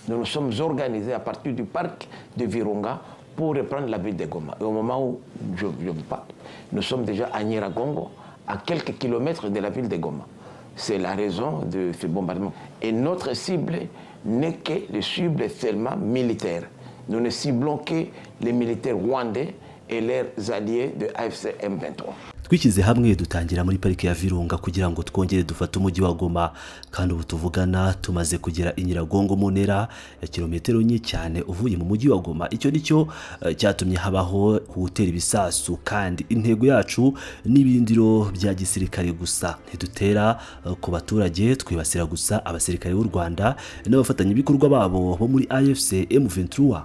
Nous nous sommes organisés à partir du parc de Virunga pour reprendre la ville de Goma. Et au moment où je vous parle, nous sommes déjà à Nyiragongo, à quelques kilomètres de la ville de Goma. C'est la raison de ce bombardement. Et notre cible n'est que le cible seulement militaire. Nous ne ciblons que les militaires rwandais et leurs alliés de AFC M23. Twishyize hamwe, dutangira muri parike ya Virunga kugira ngo twongere dufate umujyi wa Goma, kandi ubu tuvugana tumaze kugera i Nyiragongo, mu ntera ya kilometero nke cyane uvuye mu mujyi wa Goma. Icyo ni cyo cyatumye habaho gutera ibisasu, kandi intego yacu ni ibirindiro bya gisirikare gusa. Ntidutera ku baturage, twibasira gusa abasirikare b'u Rwanda n'abafatanyabikorwa babo bo muri AFC M23.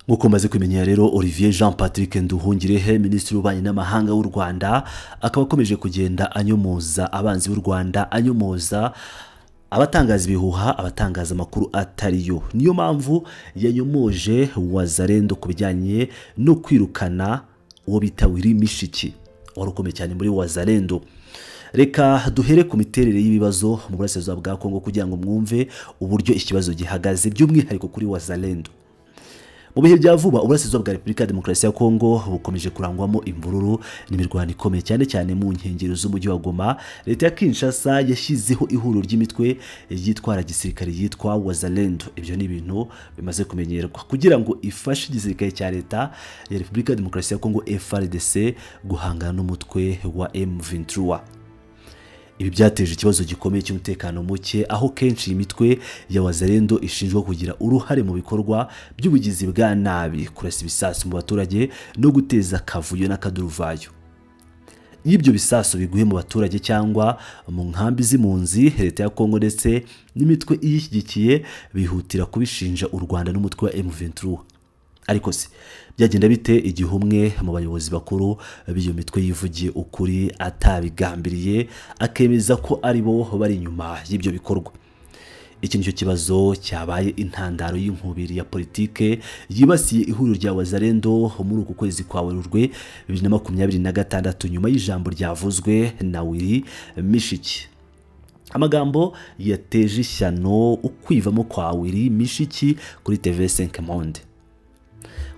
Nk'uko maze kumenyera rero, Olivier Jean Patrick Nduhungirehe, Minisitiri w'Ububanyi n'Amahanga w'u Rwanda, akaba akomeje kugenda anyomoza abanzi b'u Rwanda, anyomoza abatangaza ibihuha, abatangaza amakuru atariyo. Niyo mpamvu yanyomoje Wazalendo ku bijyanye no kwirukana uwo bita Willy Mishiki, wari ukomeye cyane muri Wazalendo. Reka duhere ku miterere y'ibibazo mu burasirazuba bwa Kongo kugira ngo mwumve uburyo ikibazo gihagaze, by'umwihariko kuri Wazalendo. Mu bihe bya vuba, uburasirazuba bwa Repubulika ya Demokarasi ya Kongo bukomeje kurangwamo imvururu n'imirwano ikomeye, cyane cyane mu nkengero z'umujyi wa Goma. Leta ya Kinshasa yashyizeho ihuriro ry'imitwe yitwara gisirikare yitwa Wazalendo, ibyo ni ibintu bimaze kumenyerwa, kugira ngo ifashe igisirikare cya Leta ya Repubulika ya Demokarasi ya Kongo, FARDC, guhangana n'umutwe wa M23. Ibi byateje ikibazo gikomeye cy'umutekano muke, aho kenshi iyi mitwe ya Wazalendo ishinjwa kugira uruhare mu bikorwa by'ubugizi bwa nabi, kurasa ibisasu mu baturage no guteza akavuyo n'akaduruvayo. Iyo ibyo bisasu biguye mu baturage cyangwa mu nkambi z'impunzi, Leta ya Kongo ndetse n'imitwe iyishyigikiye bihutira kubishinja u Rwanda n'umutwe wa M23. Ariko se byagenda bite igihe umwe mu bayobozi bakuru b'iyo mitwe yivugiye ukuri atabigambiriye, akemeza ko ari bo bari inyuma y'ibyo bikorwa? Iki nicyo kibazo cyabaye intandaro y'inkubiri ya politike yibasiye ihuriro rya Wazalendo muri uku kwezi kwa Werurwe 2026, nyuma y'ijambo ryavuzwe na Willy Mishiki, amagambo yateje ishyano, ukwivamo kwa Willy Mishiki kuri TV5 Monde.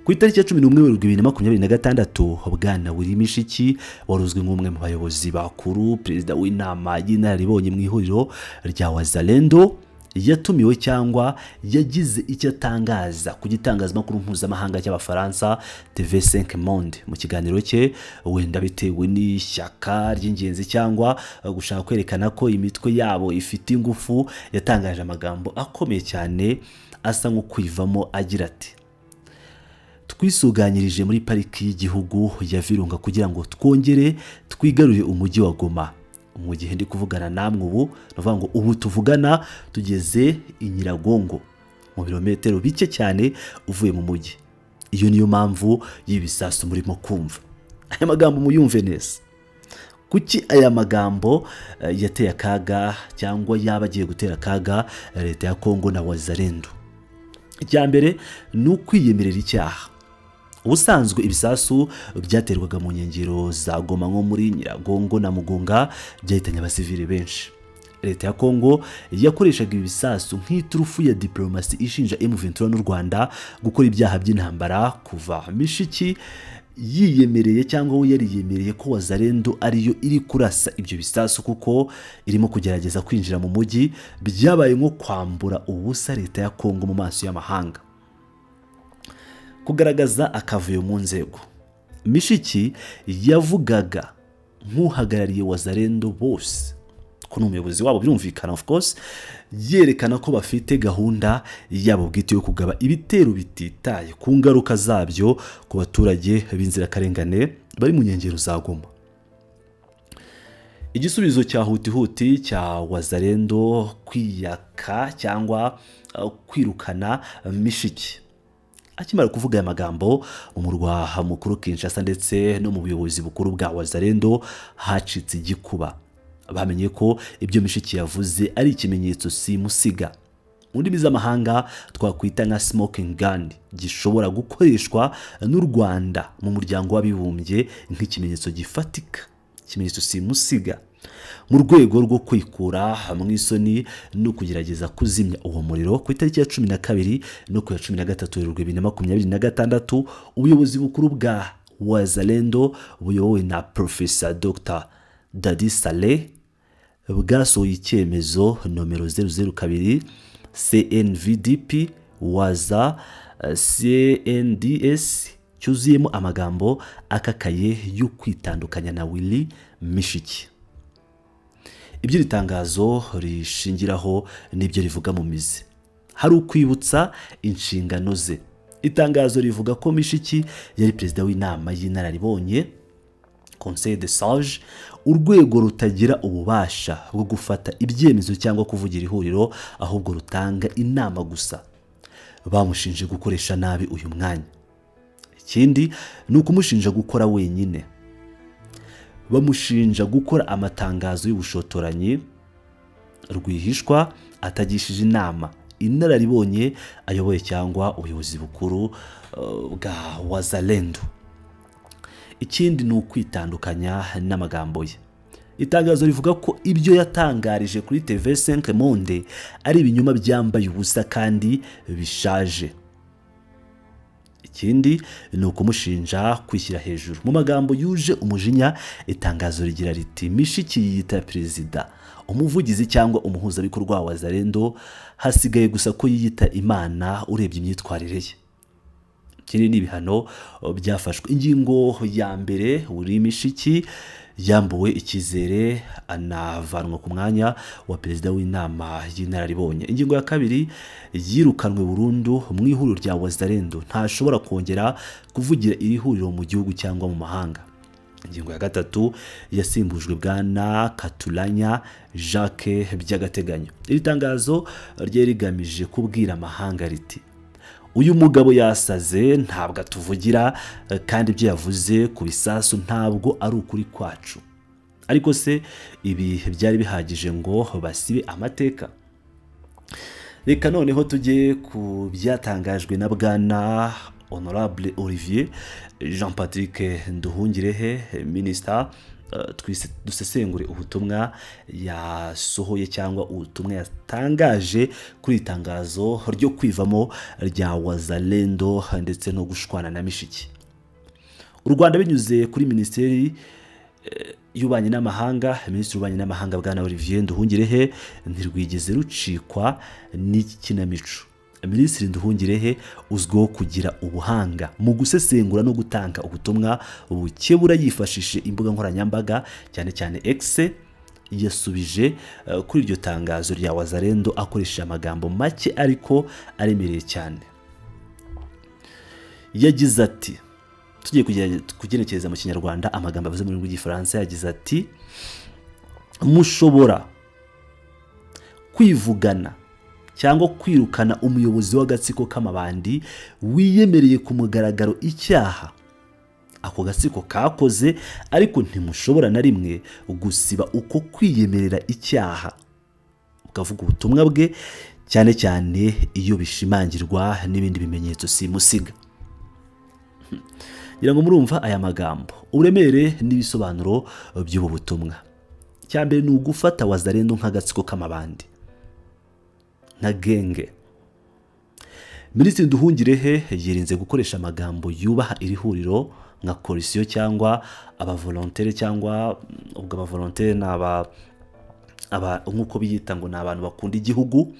Ku itariki ya 11 Werurwe 2026, Bwana Willy Mishiki, wari uzwi nk'umwe mu bayobozi bakuru, perezida w'inama y'inararibonye mu ihuriro rya Wazalendo, yatumiwe cyangwa yagize icyo atangaza ku gitangazamakuru mpuzamahanga cy'Abafaransa TV5 Monde. Mu kiganiro cye, wenda bitewe n'ishyaka ry'ingenzi cyangwa gushaka kwerekana ko imitwe yabo ifite ingufu, yatangaje amagambo akomeye cyane asa nko kwivamo, agira ati: "Twisuganyirije muri Pariki y'Igihugu ya Virunga kugira ngo twongere twigarurire umujyi wa Goma. Mu gihe ndi kuvugana namwe ubu, ni ukuvuga ngo ubu tuvugana tugeze i Nyiragongo, mu birometero bike cyane uvuye mu mujyi. Iyo niyo mpamvu y'ibisasu murimo kumva." Aya magambo muyumve neza. Kuki aya magambo yateye akaga cyangwa yaba agiye gutera akaga Leta ya Kongo na Wazalendo? Icya mbere ni ukwiyemerera icyaha. Ubusanzwe ibisasu byaterwaga mu nkengero za Goma, nko muri Nyiragongo na Mugunga, byahitanye abasivili benshi. Leta ya Kongo yakoreshaga ibi bisasu nk'iturufu ya diplomasi, ishinja M23 n'u Rwanda gukora ibyaha by'intambara. Kuva Mishiki yiyemereye cyangwa we yariyemereye ko Wazalendo ariyo iri kurasa ibyo bisasu kuko irimo kugerageza kwinjira mu mujyi, byabaye nko kwambura ubusa Leta ya Kongo mu maso y'amahanga. Kugaragaza akavuyo mu nzego: Mishiki yavugaga nk'uhagarariye Wazalendo bose, ko ni umuyobozi wabo birumvikana, of course, yerekana ko bafite gahunda yabo bwite yo kugaba ibitero bititaye ku ngaruka zabyo ku baturage b'inzirakarengane bari mu nkengero za Goma. Igisubizo cya hutihuti cya Wazalendo: kwiyaka cyangwa kwirukana Mishiki. Akimara kuvuga aya magambo, mu murwa mukuru Kinshasa ndetse no mu buyobozi bukuru bwa Wazalendo hacitse igikuba. Bamenye ko ibyo Mishiki yavuze ari ikimenyetso simusiga, mu ndimi z'amahanga twakwita nka smoking gun, gishobora gukoreshwa n'u Rwanda mu Muryango w'Abibumbye nk'ikimenyetso gifatika, ikimenyetso simusiga. Mu rwego rwo kwikura mu isoni no kugerageza kuzimya uwo muriro, ku itariki ya 12 no ku ya 13 Werurwe 2026, ubuyobozi bukuru bwa Wazalendo buyobowe na Profesa Dr Dadi Saleh bwasohoye icyemezo nomero 002 CNVDP waza CNDS, cyuzuyemo amagambo akakaye yo kwitandukanya na Willy Mishiki. Ibyo iri tangazo rishingiraho n'ibyo rivuga mu mizi, hari ukwibutsa inshingano ze. Itangazo rivuga ko Mishiki yari perezida w'inama y'inararibonye, Conseil de Sage, urwego rutagira ububasha bwo gufata ibyemezo cyangwa kuvugira ihuriro, ahubwo rutanga inama gusa. Bamushinje gukoresha nabi uyu mwanya. Ikindi ni ukumushinja gukora wenyine. Bamushinja gukora amatangazo y'ubushotoranyi rwihishwa atagishije inama inararibonye ayoboye cyangwa ubuyobozi bukuru bwa Wazalendo. Ikindi ni ukwitandukanya n'amagambo ye. Itangazo rivuga ko ibyo yatangarije kuri TV5 Monde ari ibinyoma byambaye ubusa kandi bishaje. Ikindi ni ukumushinja kwishyira hejuru. Mu magambo yuje umujinya, itangazo rigira riti: "Mishiki yiyita perezida, umuvugizi cyangwa umuhuzabikorwa wa Wazalendo, hasigaye gusa ko yiyita Imana urebye imyitwarire ye." Ikindi ni ibihano byafashwe. Ingingo ya mbere, Willy Mishiki yambuwe icyizere, anavanwa ku mwanya wa perezida w'inama y'inararibonye. Ingingo ya kabiri, yirukanwe burundu mu ihuriro rya Wazalendo, ntashobora kongera kuvugira iri huriro mu gihugu cyangwa mu mahanga. Ingingo ya gatatu, yasimbujwe Bwana Katulanya Jacques by'agateganyo. Iri tangazo ryari rigamije kubwira amahanga riti: "Uyu mugabo yasaze, ntabwo atuvugira, kandi ibyo yavuze ku bisasu ntabwo ari ukuri kwacu." Ariko se ibi byari bihagije ngo basibe amateka? Reka noneho tujye ku byatangajwe na Bwana Honorable Olivier Jean Patrick Nduhungirehe, minisita. Dusesengure ubutumwa yasohoye cyangwa ubutumwa yatangaje kuri iri tangazo ryo kwivamo rya Wazalendo ndetse no gushwana na Mishiki. U Rwanda, binyuze kuri Minisiteri y'Ububanyi n'Amahanga, Minisitiri w'Ububanyi n'Amahanga Bwana Olivier Nduhungirehe, ntirwigeze rucikwa n'iki kinamico. Minisitiri Nduhungirehe uzwiho kugira ubuhanga mu gusesengura no gutanga ubutumwa bukebura yifashishije imbuga nkoranyambaga, cyane cyane X, yasubije kuri iryo tangazo rya Wazalendo akoresheje amagambo make ariko aremereye cyane. Yagize ati, tugiye kugenekereza mu Kinyarwanda amagambo avuze mu rurimi rw'Igifaransa, yagize ati: "Mushobora kwivugana cyangwa kwirukana umuyobozi w'agatsiko k'amabandi wiyemereye ku mugaragaro icyaha ako gatsiko kakoze, ariko ntimushobora na rimwe gusiba uko kwiyemerera icyaha, ukavuga ubutumwa bwe, cyane cyane iyo bishimangirwa n'ibindi bimenyetso simusiga." Ngira ngo murumva aya magambo, uburemere n'ibisobanuro by'ubu butumwa. Icya mbere ni ugufata Wazalendo nk'agatsiko k'amabandi, nka gang. Minisitiri Nduhungirehe yirinze gukoresha amagambo yubaha iri huriro nka coalition cyangwa abavolontaires, cyangwa ubwo abavolontaires ni aba nk'uko biyita ngo ni abantu bakunda igihugu.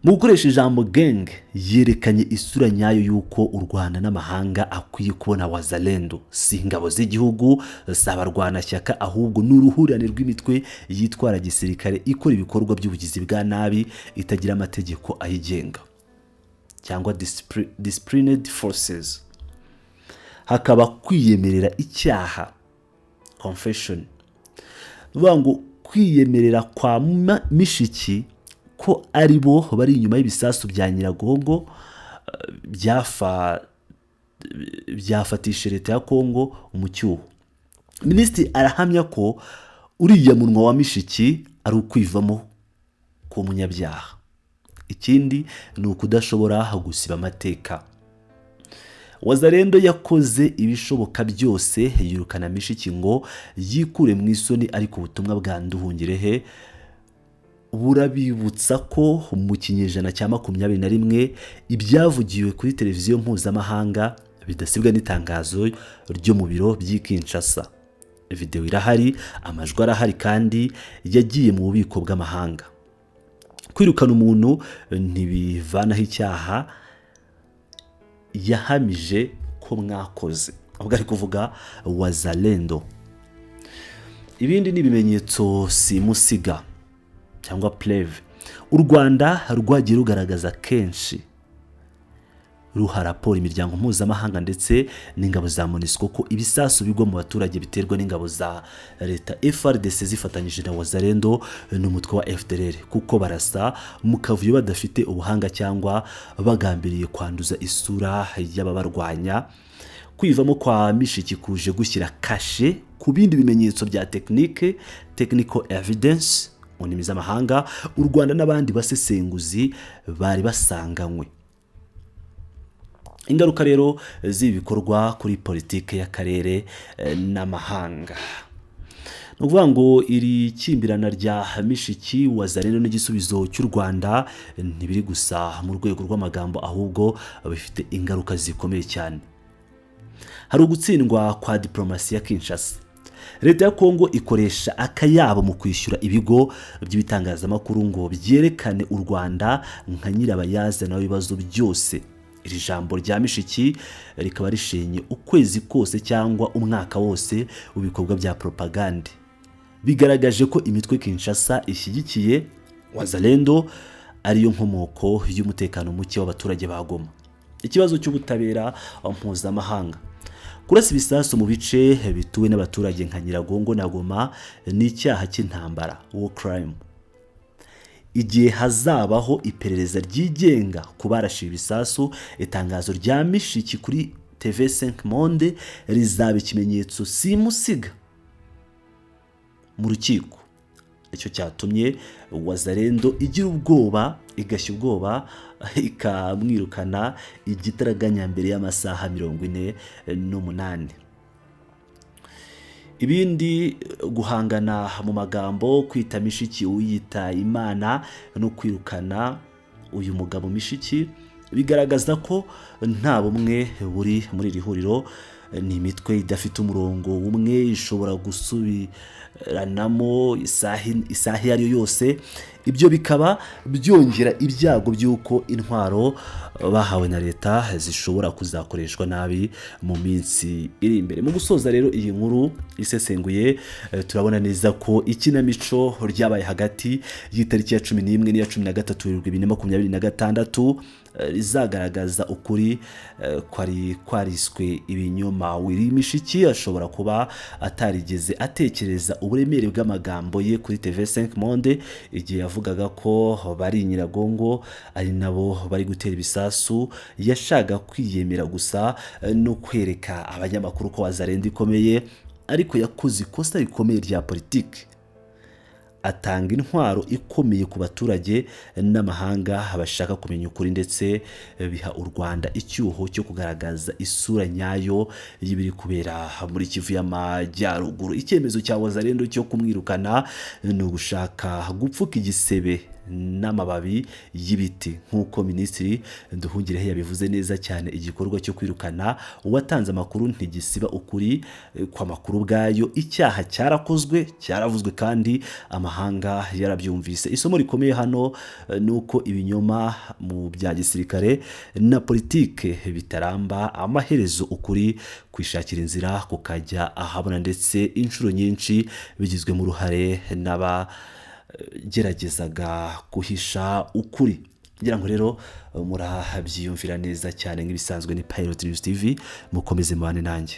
Mu gukoresha ijambo gang, yerekanye isura nyayo y'uko u Rwanda n'amahanga akwiye kubona Wazalendo: si ingabo z'igihugu, si abarwanashyaka, ahubwo ni uruhurirane rw'imitwe yitwara gisirikare ikora ibikorwa by'ubugizi bwa nabi, itagira amategeko ayigenga cyangwa disciplined forces. Hakaba kwiyemerera icyaha, confession. Ni ukuvuga ngo kwiyemerera kwa Mishiki ko ari bo bari inyuma y'ibisasu bya Nyiragongo byafatishije leta ya Kongo mu cyuho. Minisitiri arahamya ko uriya munwa wa Mishiki ari ukwivamo k'umunyabyaha. Ikindi ni ukudashobora gusiba amateka. Wazalendo yakoze ibishoboka byose yirukana Mishiki ngo yikure mu isoni, ariko ubutumwa bwa Nduhungirehe burabibutsa ko mu kinyejana cya 21 ibyavugiwe kuri televiziyo mpuzamahanga bidasibwa n'itangazo ryo mu biro by'i Kinshasa. Videwo irahari, amajwi arahari kandi yagiye mu bubiko bw'amahanga. Kwirukana umuntu ntibivanaho icyaha yahamije ko mwakoze, ahubwo ari kuvuga Wazalendo. Ibindi ni ibimenyetso simusiga cyangwa preuve u Rwanda rwagiye rugaragaza kenshi, ruha raporo imiryango mpuzamahanga ndetse n'ingabo za MONUSCO ko ibisasu bigwa mu baturage biterwa n'ingabo za leta FARDC zifatanyije na Wazalendo n'umutwe wa FDLR, kuko barasa mu kavuyo badafite ubuhanga cyangwa bagambiriye kwanduza isura y'ababarwanya. Kwivamo kwa Mishiki kuje gushyira kashe ku bindi bimenyetso bya tekinike, technical evidence mu ndimi z'amahanga, u Rwanda n'abandi basesenguzi bari basanganywe. Ingaruka rero z'ibi bikorwa kuri politike y'akarere n'amahanga, ni ukuvuga ngo iri kimbirana rya Mishiki, Wazalendo n'igisubizo cy'u Rwanda ntibiri gusa mu rwego rw'amagambo, ahubwo bifite ingaruka zikomeye cyane. Hari ugutsindwa kwa diporomasi ya Kinshasa. Leta ya Kongo ikoresha akayabo mu kwishyura ibigo by'ibitangazamakuru ngo byerekane u Rwanda nka nyirabayazana w'ibibazo byose. Iri jambo rya Mishiki rikaba rishenye ukwezi kose cyangwa umwaka wose w'ibikorwa bya propagande. Bigaragaje ko imitwe Kinshasa ishyigikiye, Wazalendo, ariyo nkomoko y'umutekano muke w'abaturage ba Goma. Ikibazo cy'ubutabera mpuzamahanga: kurasa ibisasu mu bice bituwe n'abaturage nka Nyiragongo na Goma ni icyaha cy'intambara, war crime. Igihe hazabaho iperereza ryigenga ku barashe ibisasu, itangazo rya Mishiki kuri TV5 Monde rizaba ikimenyetso simusiga mu rukiko. Nicyo cyatumye Wazalendo igira ubwoba, igashya ubwoba, ikamwirukana igitaraganya mbere y'amasaha 48. Ibindi, guhangana mu magambo, kwita Mishiki uyita Imana no kwirukana uyu mugabo Mishiki bigaragaza ko nta bumwe buri muri iri huriro. Ni imitwe idafite umurongo umwe, ishobora gusubiranamo isaha iyo ari yo yose. Ibyo bikaba byongera ibyago by'uko intwaro bahawe na leta zishobora kuzakoreshwa nabi mu minsi iri imbere. Mu gusoza rero iyi nkuru isesenguye, turabona neza ko ikinamico ryabaye hagati y'itariki ya 11 n'iya 13 Werurwe 2026 rizagaragaza ukuri kwari kwariswe ibinyoma. Willy Mishiki ashobora kuba atarigeze atekereza uburemere bw'amagambo ye kuri TV5 Monde igihe yavugaga ko bari Nyiragongo ari nabo bari gutera ibisasu. Yashaka kwiyemera gusa no kwereka abanyamakuru ko Wazalendo ikomeye, ariko yakoze ikosa rikomeye rya politiki, atanga intwaro ikomeye ku baturage n'amahanga bashaka kumenya ukuri, ndetse biha u Rwanda icyuho cyo kugaragaza isura nyayo y'ibiri kubera muri Kivu y'Amajyaruguru. Icyemezo cya Wazalendo cyo kumwirukana ni ugushaka gupfuka igisebe n'amababi y'ibiti, nk'uko Minisitiri Nduhungirehe yabivuze neza cyane. Igikorwa cyo kwirukana uwatanze amakuru ntigisiba ukuri kw'amakuru ubwayo. Icyaha cyarakozwe, cyaravuzwe kandi amahanga yarabyumvise. Isomo rikomeye hano ni uko ibinyoma mu bya gisirikare na politike bitaramba. Amaherezo ukuri kwishakira inzira kukajya ahabona, ndetse inshuro nyinshi bigizwemo uruhare n'aba geragezaga guhisha ukuri. Ngira ngo rero murabyiyumvira neza cyane. Nk'ibisanzwe ni Pilot News TV, mukomeze mubane nanjye.